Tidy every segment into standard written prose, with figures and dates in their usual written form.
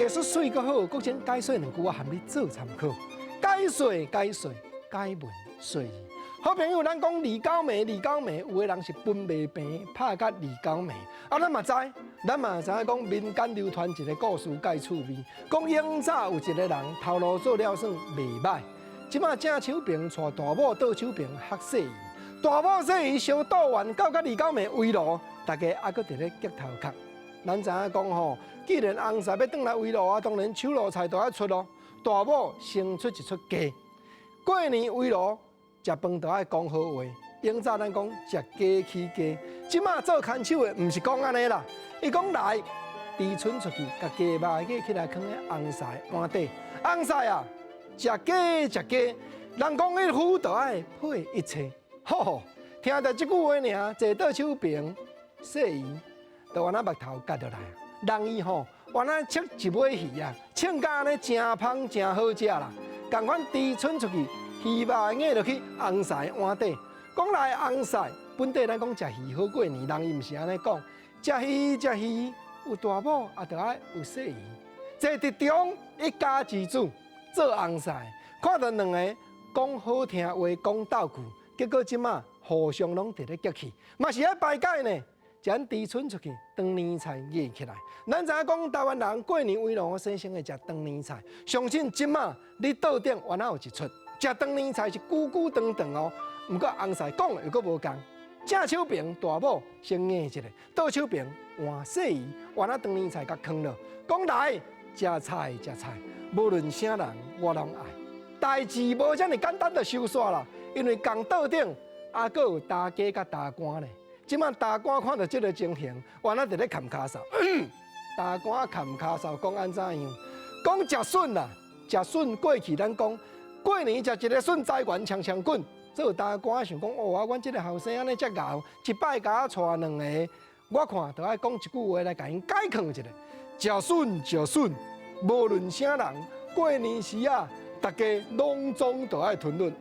藝術媠閣好，國珍解說兩句，我含你做參考。解說解說解文說字。好朋友，咱講二九暝，二九暝，有的人是歕袂平，拍佮二九暝。啊，咱嘛知，咱嘛知影講民間流傳一個故事，蓋趣味，講永早有一個人頭路做了算袂䆀，這馬正手爿娶大某，倒手爿學細姨，大某細姨相鬥完，到佮二九暝圍爐，大家猶閣佇咧激頭殼。咱知影講吼，既然翁婿欲轉來圍爐啊，當然手路菜都愛出咯。大某先出一出雞，過年圍爐食飯都愛講好話。永早咱講食雞起家，這馬做牽手的毋是講按呢啦，伊講來，豬春出去，共雞肉攑起來囥佇翁婿碗底，翁婿啊，食雞食雞，人講一夫就愛配一妻，吼吼，聽著這句話爾，坐倒手爿細姨，就按呢目頭結落來，人伊吼，原來切一尾魚啊，穿甲按呢誠芳誠好食啦。仝款豬春出去，魚肉攑落去翁婿碗底，講來翁婿，本底咱講食魚好過年，人伊毋是按呢講，食魚食魚有大某也著愛有細姨，坐佇中一家之主做翁婿，看著兩個講好聽話講鬥句，結果這馬互相攏佇咧激氣，嘛是愛排解呢。將豬春出去，長年菜攑起來。咱知影講台灣人過年圍爐生生會食長年菜，相信這馬你桌頂原來有一出食長年菜是久久長長哦。毋過翁婿講的又閣無仝，正手爿大某先攑一个，倒手爿換細姨，原來長年菜共囥落，講來食菜食菜，無論啥人我攏愛。代誌無遮爾簡單就收煞啦，因為仝桌頂猶閣有大家佮大官咧。這馬大官看著這个情形，原來佇咧崁跤嗽。大官崁跤嗽講按怎樣？講食筍啦，食筍過去咱講過年食一个筍，財源衝衝滾。做大官想講哦，啊，阮這个後生按呢遮𠢕，一擺共我娶兩个，我看著愛講一句話來共𪜶解勸一下。食筍食筍，無論啥人，過年時啊，大家攏總都愛吞忍，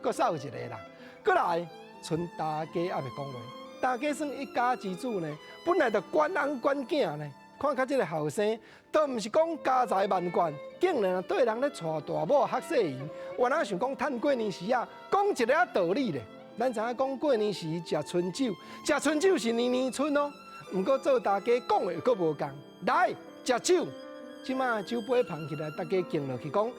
閣嗽一个啦。閣來，賰大家猶未講話。大家算一家之主呢，本來就管翁管囝呢。看較這个後生，都毋是講家財萬貫，竟然對人咧娶大某學細姨，原來想講趁過年時啊，講一个道理咧。咱知影講過年時食春酒，食春酒是年年春哦。毋過做大家講的閣無仝，來食酒，這馬酒杯捧起來，大家敬落去講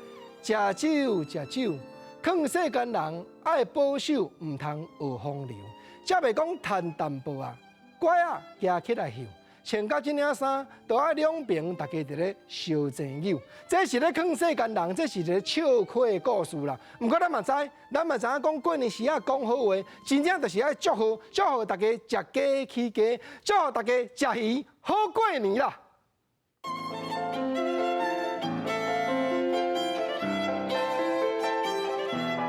食酒食酒，勸世間人愛保守，毋通學風流。才袂講趁淡薄仔，拐仔舉起來秀，穿甲這領衫，都愛兩爿大家佇咧相爭扭。這是咧勸世間人，這是一个笑詼的故事啦。毋過咱嘛知，咱嘛知影講過年時啊講好話，真正就是愛祝賀，祝賀大家食雞起家，祝賀大家食魚好過年啦。